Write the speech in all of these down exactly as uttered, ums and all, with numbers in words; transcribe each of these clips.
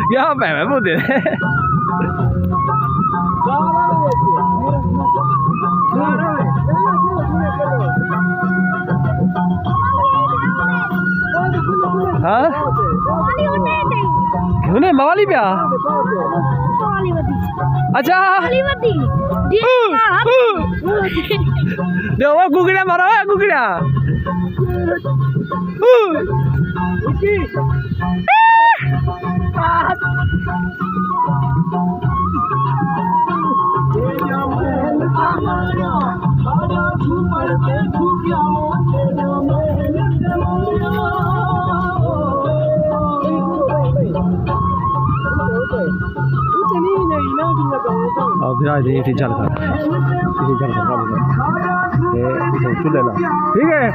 کیا پہ میں بولتے ہیں؟ ہاں؟ ہنے موالی پیا؟ اچھا۔ ݙیو، او گگڑا مارو، او گگڑا۔ آؤ، بھرا دے، ایتھے جھل کر۔ ایتھے جھل کر، کم کر۔ اے، ایتھے چولہے لا۔ ٹھیک ہے؟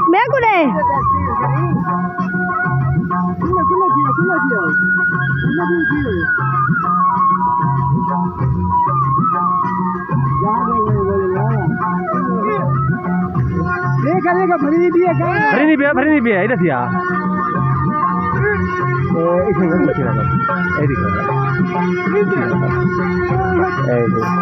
میکوں ݙے۔ بھری نہیں پیا، بھری نہیں پیا، ادھر تھی آ۔ اے، اتھے، اتھے لگا۔ اے ݙیکھو۔ اے ݙیکھو۔